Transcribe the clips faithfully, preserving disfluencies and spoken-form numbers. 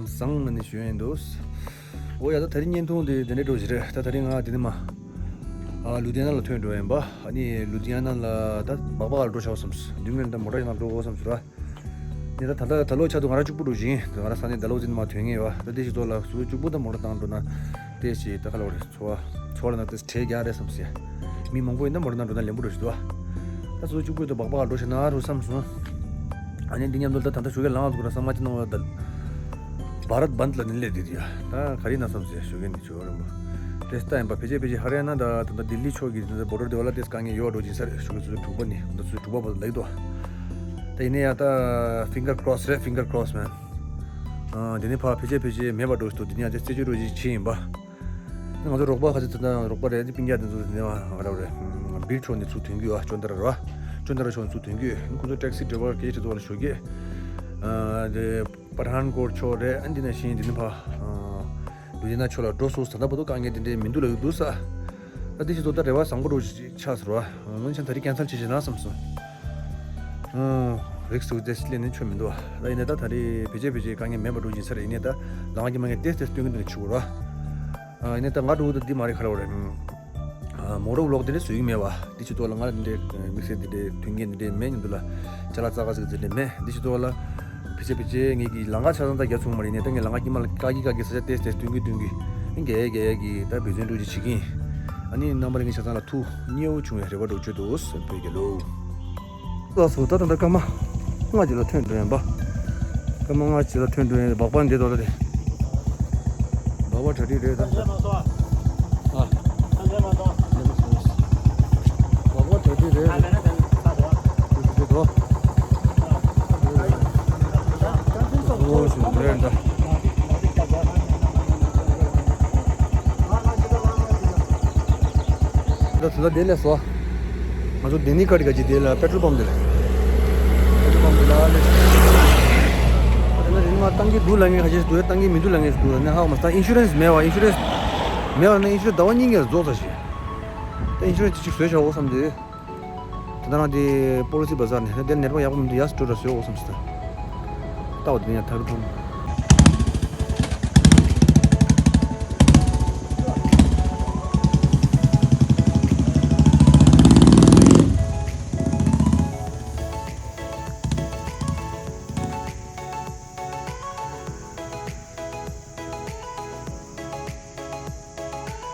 བཟང་ང་ནི་ཞུ་ཡིན་འདུག་འོ་ཡ། ད་དེ་རིང་བརྙན་ཐུང་དེ་དེ་འདྲའི་འགྲོ་བཞིན་རེད། ད་དེ་རིང་ང་དེ་ནས་མ། ཨ་ལུ་དྷི་ཡ་ན་ལ་ཐོན་འགྲོ་ཡིན་པ། ཨ་ནི་ལུ་དྷི་ཡ་ན་ལ་ད་སྦག་སྦག་ལ་འགྲོ་ཆོག་བསམས། མདུན་ངོས་ད་མོ་ཊ་ཡིན་ན་འགྲོ་དགོས་བསམས་སོ་ར། ངས་ད་ད་ལྟ་ད་ལོ་ཆ་དུ་ང་རང་གཅིག་པུ་འགྲོ་བཞིན། ང་རང་ས་གནས་ད་ལོ་ཟིན་མ་ཐོན་ངེས་བ། ད་དེ་ཞིག་ཐོག་ལ་སུ་གཅིག་པུ་ད་མོ་ཊ་བཏང་འགྲོ་ན་དེ་ཞིག་ད་ག་ལ་བ་རེད། ཚོར་བ་ཚོར་བ་ན་དེ་བྲེལ་རྒྱག་རེད་བསམས་སེ། མི་མང་པོ་ཡིན་ན་མོ་ཊ་བཏང་འགྲོ་ན་ལེན་པོ་འགྲོ་ཞིག་འདུག་ད་སུ་གཅིག་པུ་ད་སྦག་སྦག་འགྲོ་ཞིག་ན་རུ་བསམས་སོང་། ཨ་ནི་འདི་མཉམ་དུ་ད་ད་ལྟ་ཞོགས་ཀས་ལངས་འདུག་ར། གསང་བ་ཅི་གནང་བ་ད། བྷ་རད་བན་ལ་ནི་ལས་དེ་དུ་ཡ། ད་ག་རེ་ན་བསམས་སེ་ཞོགས་ཀས་ནི་ཆོས་རིན་པོ། དེ་ལྟ་ཡིན་པ་ཕལ་ཆེར་ཕལ་ཆེར་ཧ་ར་ཡ་ན་ད་ད་ལྟ་ལྡི་ལི་ཕྱོགས་ཀྱི་ད་ལྟ་བོ་ཌར་དེ་བ་ལ་དེ་དཀའ་ངལ་ཡོད་འགྲོ་ཅིག་ས་རེད། ཞོགས་ཀས་ཚོ་དྲུག་པ་ནི་ད་ཚོ་དྲུག་པ་བར་ལེགས་དོ། ད་ཡིན་ནའི་ཡ་ད་ཕིང་གར་ཀྲོས་རེད། ཕིང་གར་ཀྲོས་མན། ཨ་དེ་ནི་ཕ་ཕལ་ཆེར་ཕལ་ཆེར་མེད་པ་འགྲོ་ཞིག་འདུག་དེ་ནི་ཡ་དེ་རྩད་གཅོད་འགྲོ་ཅིག་བྱེད་ཡིན་པ། ང་ཚོ་རོགས་པ་ཁ་ཚོད་ད་ལྟ་རོགས་པ་རེད། འདི་སྤུན་ཀྱག་དེ་ཚོ་ནས་ང་ར་རེད། བིར་ཕྱོགས་ནས་ཚུར་ཐོན་རྒྱུ་ཨ་ཅོན་ཏ་ར་ར། ཅོན་ཏ་ར་ཕྱོགས་ནས་ཚུར་ཐོན་རྒྱུ། ཁོ་ཚོ་ཊེག་སི་ཌ་རའི་ཝར་སྐད་ཆ་ཚོ་ལ་ཞོགས་ཀས། ཨ་དེ་པ་ཐན་ཀོཊ་ཕྱོགས་རེད། ཨ་འདི་ནས་ཤིང་འདི་ནས་ཕ་ལུ་དྷི་ཡ་ན་ཕྱོགས་ལ་འགྲོ་སོང་། ད་ལྟ་བར་དུ་དཀའ་ངལ་དེ་འདྲས་མི་འདུག་ལབ་ཀྱི་འདུག་ས། ད་འདི་ཞིག་ཐོག་ད་རེ་བ་བཟང་པོ་འགྲོ་ཆགས་ཟེར་བ། སྔོན་ཆད་ད་རེས་ཀན་སལ་བྱེད་བྱེད་ན་བསམ་སོང་། ཨོ། རིགས་སུ་དེ་སླེབས་ནས་ཆོ་མི་འདུག་བ། ད་ཡིན་ནའི་ད་ད་རེས་ཕལ་ཆེར་ཕལ་ཆེར་དཀའ་ངལ་མེད་པ་འགྲོ་གི་ཡིན་ས་རེད། ཡིན་ནའི་ད་ལང་གི་མ་ངས་ཏེས་ཏེས་སྟོན་གི་འདུག་ཆུ་བོར་བ། ཨ་ཡིན་ནའི་ད་ང་འགྲོ་གི་འདུག་འདི་མ་རེད་ཁ་ར་བ་རེད། ཨ་མོ་ཊ་བི་ལོག་དེ་འདྲས་བཟོ་གི་མེད་བ། འདི་ཕྱི་ཐོག་ལ་ང་ལ་འདི་འདྲས་དམིགས་བསལ་འདི་འདྲས་མཐུན་རྐྱེན་འདི་འདྲས་མེད། མཉམ་དུ་ལ་ཅ་ལག་ཙག་ཙིག་འདི་འདྲས་མེད། འདི་ཕྱི་ཐོག་ལ་ཕལ་ཆེར་ཕལ་ཆེར་ངེད་ཀྱི་ལང་ཀ་ཆ་ཚང་ད་རྒྱ་ཚུགས་མ་རེད། ཡིན་ནའི་ད་ངས་ལང་ཀ་དཀྱིལ་མ་ལ་དཀའ་གི་དཀའ་གི་ས་ཆ་ཏེས་ཏེས་སྟོན་གི་སྟོན་གི་རྒྱ་ཡ་རྒྱ་ཡ་གི་ད་འབད་བརྩོན་འགྲོ་གི་བྱེད་ཀྱི་ཡིན། ཨ་ནི་རྣམ་པ་ལྷན་རྒྱས་ཆ་ཚང་ལ་ཐུགས་མཉེས་པོ་བྱུང་བའི་རེ་བ་འགྲོ་བཅོས་འདུག་བོད་རྒྱལ་ལོ། ལགས་སོ། ད་ད་ལྟ་སྐར་མ་ལྔ་ཅིག་ལ་ཐོན་འགྲོ་ཡིན་པ། སྐར་མ་ལྔ་ཅིག་ལ་ཐོན་འགྲོ་ཡིན། སྦག་སྦག་འདི་དོ་ལ་རེད། སྦག་སྦག་གྲ་སྒྲིག་རེད་ད། ཨ། སྦག་སྦག་གྲ་སྒྲིག་རེད། འདི་དོ། ཨོ་ཞིག་འགྲོ་ཡིན་ད། ད་ད་ལྟ་དེ་ལས་སོ། ང་ཚོ་དེ་ནི་ཀ་ཏི་ཀ་ཅིག་དེ་ལ་པེ་ཊྲོལ་པམ་དེ་ལ། པེ་ཊྲོལ་པམ་དེ་ལ་ལས། ད་ནི་རིན་མ་བཏང་གི་འདུག་ལ་ངས་ཁ་ཤས་འདུག་བཏང་གི་མི་འདུག་ལ་ངས་འདུག་ནས་ཧ་གོ་མ་སོང་། ཨིན་ཤུ་རན་སི་མེད་བ། ཨིན་ཤུ་རན་སི་མེད་བ་ན་ཨིན་ཤུ་རན་སི་ཟླ་བ་གཉིས་ངས་རྫོགས་ཚར་ཞེས། ད་ཨིན་ཤུ་རན་སི་ཅིག་བཟོས་བཞག་འོ་བསམ་དུས། ད་ལྟ་རང་དེ་པོ་ལི་སི་བ་ཟར་ནས་དེ་ནད་པ་ཡག་པོ་མི་འདུག་ཡ་སི་ཊོར་ར་བཟོས་འོ་བསམ་སོང་། ལྟ་བ་དེ་ཡང་ཐག་རིང་ཐོང་།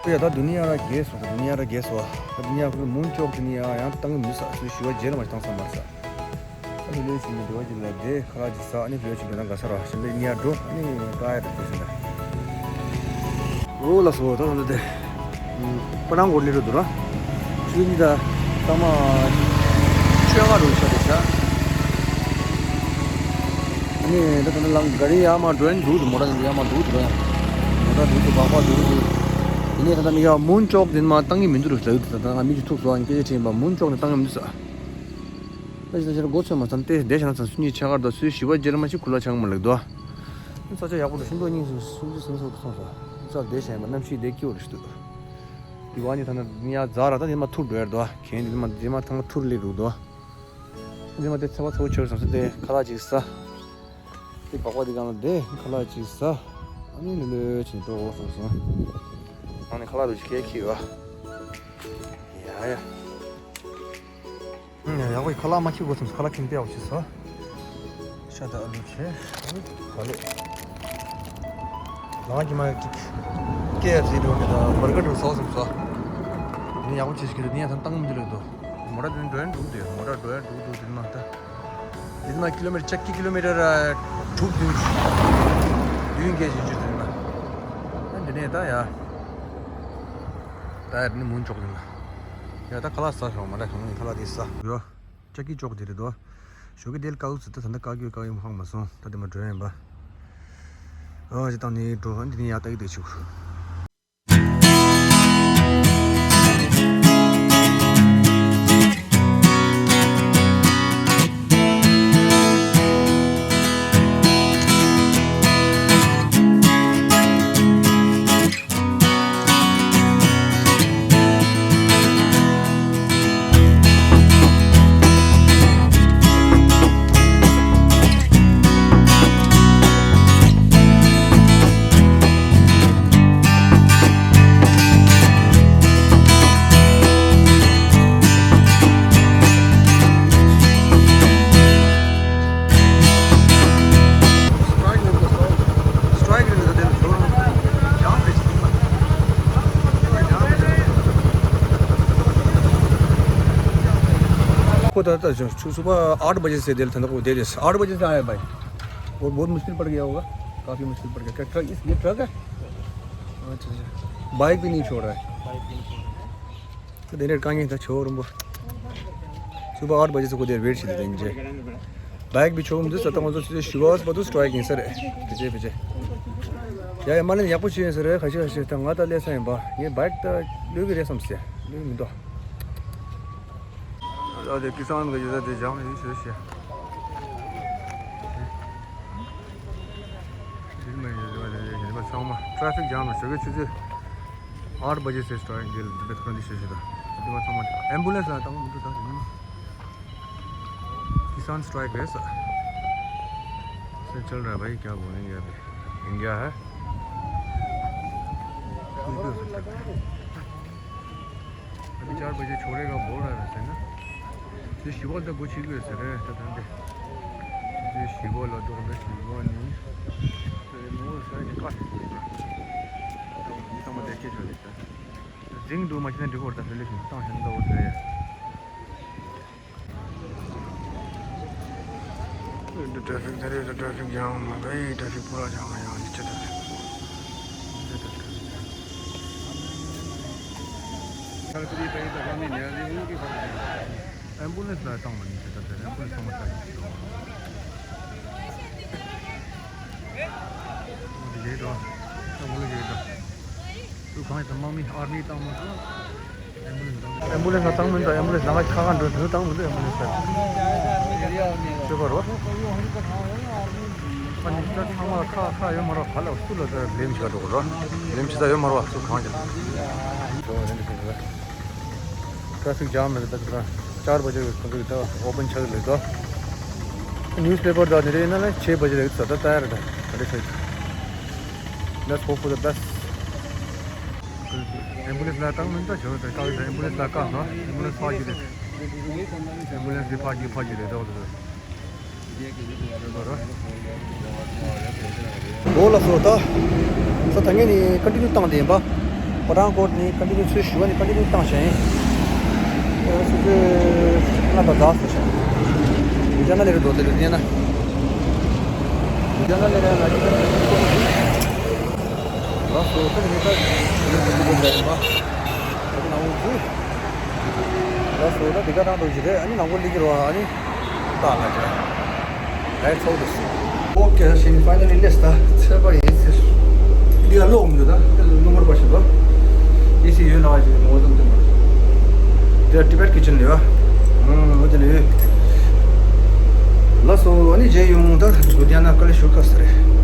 ཡ་ད་དུ་ནི་ཡ་ར་རྒྱས་སོ། ད་དུ་ནི་ཡ་ར་རྒྱས་སོ། ད་དུ་ནི་ཡ་ཁོ་མུན་ཅོག་དུ་ནི་ཡ་ཡང་བཏང་གི་མི་ས་ཚོས་ཞུ་བ་རྗེས་ལ་མ་བཏང་ས་མ་རེད་ས། ཨ་ནི་ལོས་ཕྱིན་ནས་འགྲོ་བ་ཅིག་ལ་བསྡད་ཁ་ལག་ཅིག་ཟ། ཨ་ནི་ལོས་ཕྱིན་འགྲོ་ན་དགའ་ས་ར་ཞིམ་པའི་ཉལ་འགྲོ། ཨ་ནི་ཀ་ཡ་ད་ཕེ་སི་ད། འོ་ལགས་སོ། ད་ད་དེ་པ་ནང་གོར་ལི་རུ་འདུག་ར། ཆུ་ནི་ད་ད་མ་ཆོས་ང་རུ་ཆ་དེ་ཆ། ཨ་ནི་ད་ད་ལམ་ག་རི་ཡར་མར་འགྲོ་ཡིན་འདུག་འདུག་མོ་ཊ་ཡར་མར་འདུག་འདུག་ཡ། མོ་ཊ་འདུག་འདུག་སྦག་སྦག་འདུག་འདུག་ཡིན་ནའི་ད་ད་མི་ཡ་མུན་ཅོག་དེ་མ་བཏང་གི་མི་འདུག་རུ་ལགས། ད་ད་ང་མི་ཅིག་ཐུག་སོང་། ཨ་ནི་སྐད་ཆ་དྲིས་ཡིན་པ་མུན་ཅོག་ནས་བཏང་གི་མི་འདུག་ས། ད་ཅི་ད་ཅི་ལ་མགོ་ཚོས་མ་ཚང་སྟེ་བསྡད་བཞག་ན་ཚང་སུ་གཉིས་ཆ་གར་དང་སུའི་བཞི་པ་རྗེས་ལ་མ་ཞིག་ཁུ་ལ་ཆང་མ་ལེགས་དོ། ས་ཆ་ཡག་པོ་རུ་ཤིང་ཏོག་སྙིང་སུ་སུ་ཅི་སུ་སུ་སོང་སོང་། ས་བསྡད་བཞག་ཡིན་པ་གནམ་གཤིས་བསྡད་སྐྱིད་པོ་རུ་ཤི་འདུག་དེ་བ་ནི་ད་ནི་ཡ་ཛ་ར་ད་ནི་མ་ཐུར་འགྲོ་ཡར་དོ། གན་དེ་མ་དེ་མ་ཐང་ཐུར་ལི་རུ་དོ། དེ་མ་དེ་ཚ་བ་ཚ་བོ་ཆེ་བ་སོང་སོང་དེ་ཁ་ལག་ཅིག་ཟ། དེ་སྦག་སྦག་དེ་གང་ལ་དེ་ཁ་ལག་ཅིག་ཟ། ཨ་ནི་ལོས་ལོས་ཕྱིན་འགྲོ་འོ་སོང་སོང་། ཨ་ནི་ཁ་ལག་རུ་ཅིག་ཁྱེར་ཁྱེར་བ། ཡ་ཡ། ཡག་པོ་ཡིན། ཁ་ལག་མ་ཁྱེར་དགོས་སམ། ཁ་ལག་ཁྱེར་ཏེ་ཡག་པོ་བྱས་སོ། ཤ་དང་ཨ་ལུ་བྱས། ཨ་ནི་ག་ལེ། ལང་གི་མ་ཅིག་ཀེ་ཨེཕ་སི་འགྲོ་གི་དང་བར་གར་འགྲོ་ཟ་བ་སམ་སོ། ནི་ཡག་པོ་བྱས་ཤིག་གི་ནི་ཡང་ཐང་བཏང་མི་འདུག་ལེ་དོ། མོ་ཊ་དེ་འགྲོ་ཡན་འགྲོ་དེ་མོ་ཊ་འགྲོ་ཡན་འགྲོ་འགྲོ་དེ་མ་ད། དེ་མ་ཀི་ལོ་མི་ཊར་ཅག་གི་ཀི་ལོ་མི་ཊར་དྲུག་བདུན་བདུན་བརྒྱད་ཅིག་འཇུ་དེ་མ། ཨ་འདི་ནས་ད་ཡ། ད་ཡར་ནི་མུན་ཅོག་དེ་མ། ཡ་ད་ཁ་ལག་ཟ་ཤོག་མ་ད་གང་ནི་ཁ་ལག་དེ་ཟ། ཡོ། ལྕགས་ཀྱི་ཅོག་དེ་རེད་དོ། ཞོགས་ཀྱི་དེ་ལ་བཀག་ཟེར་ད་ད་ལྟ་བཀག་ཡོད་བཀག་ཡོད་མ་ཧང་མ་སོང་། ད་དེ་མ་འགྲོ་ཡིན་པ། ཨ་ཅི་བཏང་ནི་འགྲོ། ཨ་འདི་ནི་ཡ་ལྟ་གི་བསྡད་ཆུག वो था, था जो सु-, सुबह आठ बजे से दिल था ना, वो दे दे, आठ बजे से आया भाई। और बहुत मुश्किल पड़ गया होगा, काफ़ी मुश्किल पड़ गया। क्या ट्रक, इस, ये ट्रक है? अच्छा, अच्छा। बाइक भी नहीं छोड़ रहा है। बाइक भी नहीं छोड़ रहा है। तो देने का नहीं था, छोड़ उनको। सुबह आठ बजे से को देर वेट शीट देंगे। बाइक भी छोड़, मुझे सत्ता, मुझे सीधे शिवास पर तो स्ट्राइक नहीं सर। पीछे, पीछे। या, या, माने या कुछ नहीं सर, खसी, खसी, तंगा तो ले सही बा। ये बाइक तो लोग रे समस्या, लोग मिंदो। अरे, किसान का जैसा दे जाम नहीं, सर, सर। ट्रैफिक जाम है, सुबह, सुबह आठ बजे से स्ट्राइक, दिल, तबीयत खराब, सर, सर। एम्बुलेंस आता हूँ, मुझे था। किसान स्ट्राइक है सर। सर, चल रहा है भाई, क्या बोलेंगे अभी? इंडिया है। कुछ भी हो सकता है। अभी चार बजे छोड़ेगा बोल रहा है वैसे ना। ये शिवल तो कुछ ही कोई सर है, तो ठंडे। ये शिवल और तो शिवल नहीं। तो ये मोर सर के काट दिया। ये तो मत देखिए जो देखता है। जिंग दो मशीन रिकॉर्ड था, फिर लेकिन तो हम तो वो है। ट्रैफिक धरे तो ट्रैफिक जाम है भाई, ट्रैफिक पूरा जाम है यहाँ नीचे तक। एम्बुलेंस ला तंग मनी से तक एम्बुलेंस समझ आ गई। ये तो, ये तो। तू कहाँ है? तमाम ही आर्मी तंग मत। एम्बुलेंस ལ་བཏང་མིན་ད། ཨེམ་བུ་ལེན་སི་ལ་བཏང་མིན་ད། ཨེམ་བུ་ལེན་སི་ལ་ང་ཁ་ཁ་འགྲོ་དུས་བཏང་མིན་ད། ཨེམ་བུ་ལེན་སི་ལ་ཤོད་པ་རོ། ཨ་ནི་ད་ཚང་མ་ཁ་ཁ་ཡོད་མ་རོ། ག་ལ་སུ་ལ་ད་བླེམ་བྱེད་འགྲོ་རོ། བླེམ་བྱེད་ད་ཡོད་མ་རོ། སུ་གང་ཅི། ཏྲ་ཕིག་ཇམ་མེད་ད། ཅར་བ་ཇེ་གི་ཁོང་ཚོ་ད་ཨོ་པན་ཆགས་ལེ་ད། ནིའུ་སི་པེ་པར་ད་ནི་རེ་ན་ལ་ཆེ་བ་ཇེ་ལེ་ད་ད་ད་ཡར་ད་ག་ལེ་ཤོད། Let's hope for the best. ཨེམ་བུ་ལེན་སི་ལ་བཏང་མིན་ད་ཆོག་ད། ཀ་བི་ད་ཨེམ་བུ་ལེན་སི་ལ་བཀག་སོང་། ཨེམ་བུ་ལེན་སི་ཕར་རྒྱུག་རེད། ཨེམ་བུ་ལེན་སི་འདི་ཕར་རྒྱུག་ཕར་རྒྱུག་རེད་ད། འོ་ད་ད། འོ་ལགས་སོ། ད་ས་ཐ་ངེད་ནི་ཀོན་ཊི་ནིའུ་བཏང་དེ་ཡིན་པ། པ་ཐང་ཀོཊ་ནི་ཀོན་ཊི་ནིའུ་ཚུལ་ཞུ་བ་ནི་ཀོན་ཊི་ནིའུ་བཏང་བྱས་ཡིན། སུ་ཚོད་ལྔ་དང་ཟླ་སོ་བྱས། ལུ་དྷི་ཡ་ན་ལས་རེད་འདུག་དེ་ལུ་དྷི་ཡ་ན། ལུ་དྷི་ཡ་ན་ལས་རེད་ང་ཅི་ལ་སོ་ད་ནི་ད་ལུ་དྷི་ཡ་ན་ལས་རེད་པ། ད་ནང་ལུ་འཛུལ། ལགས་སོ། ད་འདི་ག་རང་འགྲོ་གི་རེད། ཨ་ནི་ནང་པོ་སླེབས་ཀྱི་རེད་པ། ཨ་ནི་ད་ང་ཅག་ལའི་ཚོགས་འདུག་ཨོ་ཀེ། ད་ཤེས་ནི་ཕའི་ནལ་ལི་ལེས་ད་ཚེ་པ་ཡིན་ཚེ། འདི་ག་ལོག་མི་འདུག་ད་ལུང་པར་པ་ཞིག་འདུག་ཨེ་སི་ཡོད་ན་བ་ཞིག་མོ་དང་དེ་མ་རེད། འདི་ལ་ཊི་བེཊ་ཀི་ཆན་ལས་པ། ཨང་འོ་དེ་ལས་ཡོད། ལགས་སོ། ཨ་ནི་རྗེས་ཡོང་ད་ལུ་དྷི་ཡ་ན་ཀ་ལེ་ཤོར་ཀ་ས་རེད།